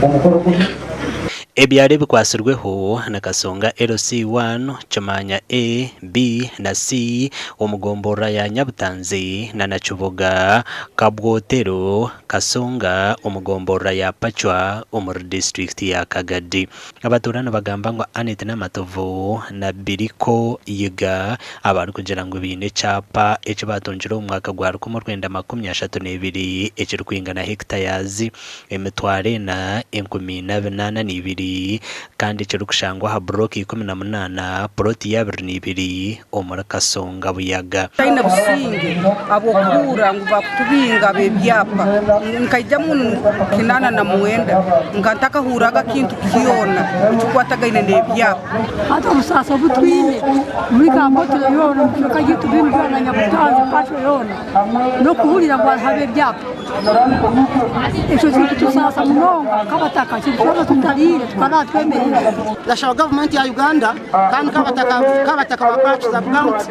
Omukoro gunu. Ebyaro ebikwatsirweho ni Kasonga LC I, Kimaanya A, B na C omu gomborora ya Nyabutanzi na Nakiboga, Kabwotero, Kasonga omu gomborora ya Pacwa omuri disiturikiti ya Kagadi. Abatuura nibagamba ngu Annet Namatovu na Biriko Yiga abarikugira ngu baine ekyapa eki baatungire omu mwaka gwa 1932 ekirikwingana hectares 42,402 kandi kirikushangwa aha buroka 18 puroti ya 22 omuri Kasonga Buyaga. Tutaine businge ahabw'okuhurra ngu bakutubinga ab'ebyapa. Nkaija munu 89 nka ntakahurraga kintu kyona ekikwatagaine n'ebyapa. Hati obusaasi obu twine omuri Kambotore yoona omu kicweka kyaitu binu byona na Nyabutanzi Pacho yoona n'okuhurira ngu hariho ab'ebyapa. Ekyo kirikutusaasa munonga nk'abataka kirikutwara tutariire tukaraara twemereire. Ndashaba gavumenti ya Uganda kandi nk'abataka ba Pacho sub county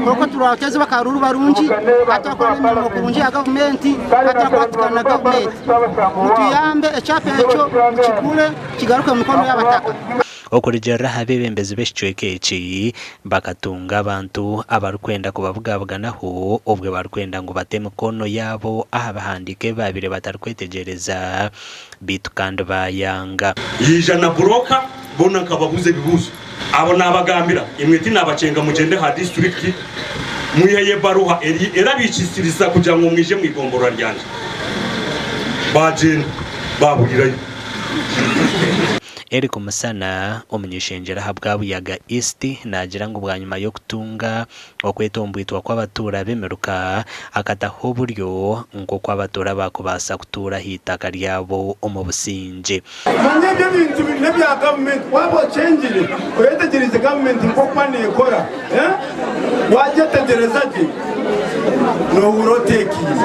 nk'oku turi bakaruru barungi kandi turakora n'emirimo kurungi ya gavumenti kandi turakwatikana na gavumenti mutuyambe ekyapa ekyo mukigure kigaruke omu mikono y'abataka. Okurugiirira aha beebembezi b'ekicweka eki, bakatunga abantu abarikwenda kubabugabuganaho obwo barikwenda ngu bate emikono yaabo aha bihandiiko ebi baabaire batarikwetegyereza beitu kandi baayanga. Yaija na buroka boona nkababuuza ebibuuzo. Abo naabagambira, imwe tinaabakyenga mugyende aha disiturikiti mwiheyo ebaruha erabaikiriza kugira ngu mwije omu igomborora ryangye. Baagyenda baaburirayo. Eric Musana, omuny'eishengyero ahabwa Buyaga East naagira ngu bwanyima y'okutunga okwetombwitwa kw'abatuura b'emiruka, akataho oburyo nk'oku abatuura baakubaasa kutuura aha itaka ryabo omu busingye. Manya ebyo ebintu biri n'ebya gavumenti. Waaba okyengire, oyetegyereize gavumenti nk'okuba neekora, wagyetegyereza gye, noohurira oteekaine.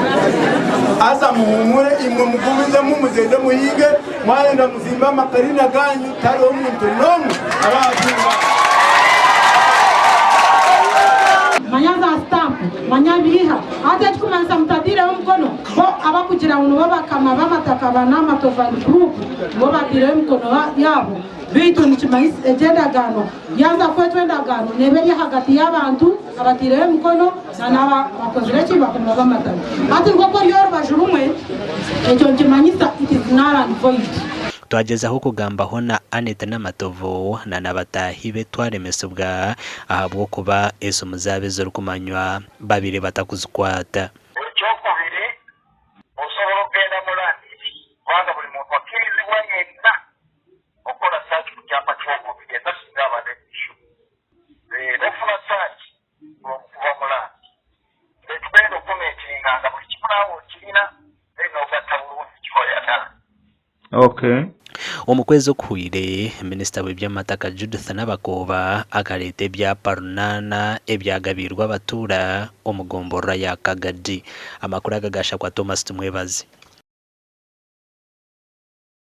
Haza muhuumure, imwe mugumizemu mugyende muhinge, mwayenda muzimbe amakarina gaanyu, tihariho muntu n'omwe araabatunga. Manya za sitampu, manya biiha. Hati ekikumanyisa mutatiireho omukono, bo abakugira ngu nibo bakama b'amataka ba Namatovu and Group nibo batiireho emikono yaabo. Beitu nikimanyisa egyo endagaano yaaza kwetwa endagaano neeba eri ahagati y'abantu abatiireho emikono na n'aba abakozire ki? Bakama b'amataka. Hati nk'oku ori orubaju rumwe, ekyo nikimanyisa it is null and void. Twagyezaho kugambaho na Annet Namatovu na na bataahi be twaremesibwa ahabw'okuba esimu zaabo ezirikumanywa babaire batakuzikwata. Ekyokubiri, osobola okugenda mu Land kubanga buli muntu akkirizibwa yenna okukola search ku kyapa ky'omuntu yenna singa aba ne issue n'okufuna search from kuva mu Land. Netugenda okukomentinga nga buli kimu naawe okirina then n'ogatta bulungi ky'oyagala. Okay. Omu kwezi okuhweire, minisita w'eby'amataka Judith Nabakooba akareeta ebyapa runaana ebyagabiirwe abatuura omu gomborora ya Kagadi. Amakuru aga gashakwa Thomas Tumwebaze.